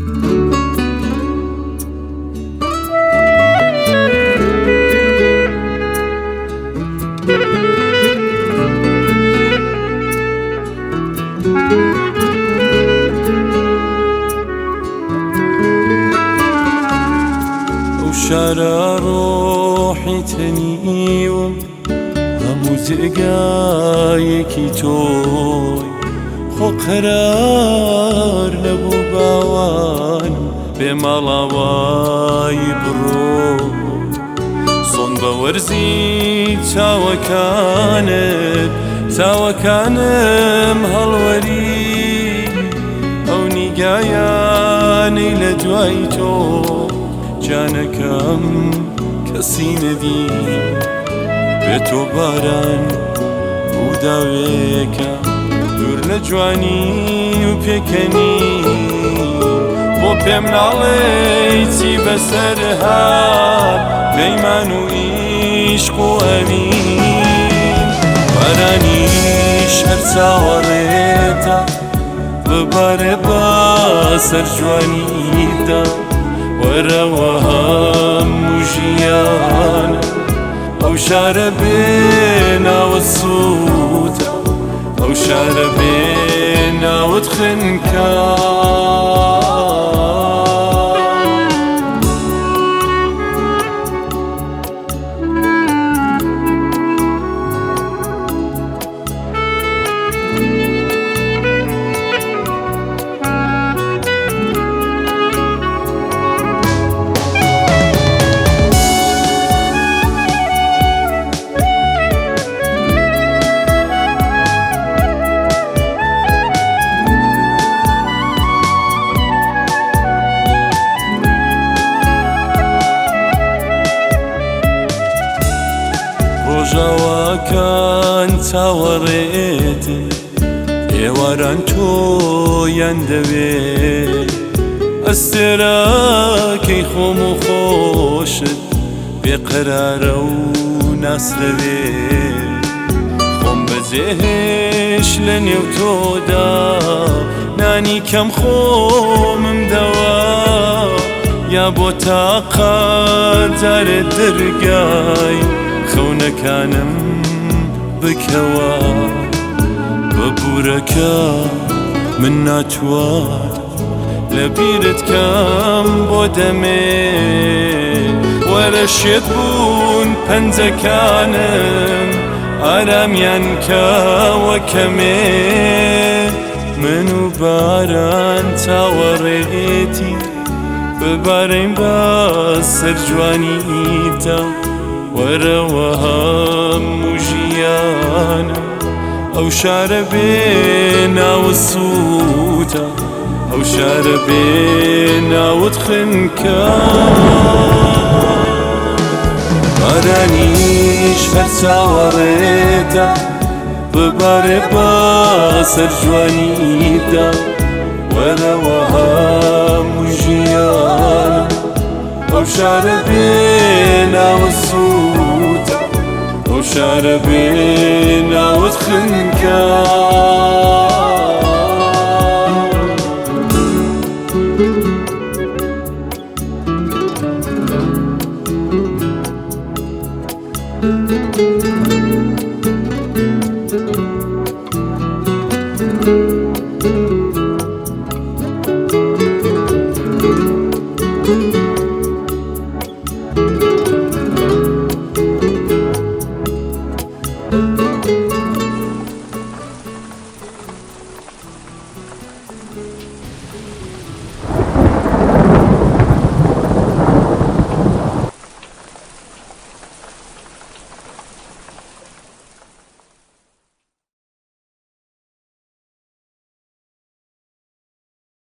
ئەو شارە ڕۆحی تەنیوم هەموو جێگایەکی تۆی خۆ قەرار نەبوو باوانم بێ ماڵاوایی بڕۆ سۆن بە وەرزی چاوەکانت چاوەکانم هەڵوەری ئەو نیگایانەی لە دوای تۆ جانەکەم کەسی نەدی بێ تۆ باران ڕووداوێکە دوور لە جوانی و پێکەنی بۆ پێم ناڵێی چی بەسەر هات پەیمان و ئیشق و ئەوین بارانیش هەر چاوەڕێتە ببارێ بە سەر جوانیدا وەرەوە هەموو ژیانە ئەو شارە بێ ناوت سووتە ئەو شارە بێ ناوت خنکە. ڕۆژاواکان چاوەڕێتن ئێواران تۆیان دەوێ ئەستێرەکەی خۆم و خۆشت بێقەرارە و ناسرەوێ خۆم بەجێهێش لە نێو تۆدا نانی کەم خۆمم دەوە یا بۆ تاقە جارێ دەرگای خەونەکانم بکەوە ببوورەکە من ناتوان لە بیرت کەم بۆ دەمێ وەرە شێت بوون پەنجەکانم ئارامیان کەوە کەمێ من و باران چاوەڕێتی ببارین بە سەر جوانیتا وەرەوە هەموو ژیانە ئەو شارە بێ ناوت سووتە ئەو شارە بێ ناوت خنکە بارانیش هەر چاوەڕێتە ببارێ بە سەر جوانیدا وەرەوە هەموو ژیانە ئەو شارە بێ ناوت سووتە ئەو شارە بێ ناوت خنکە.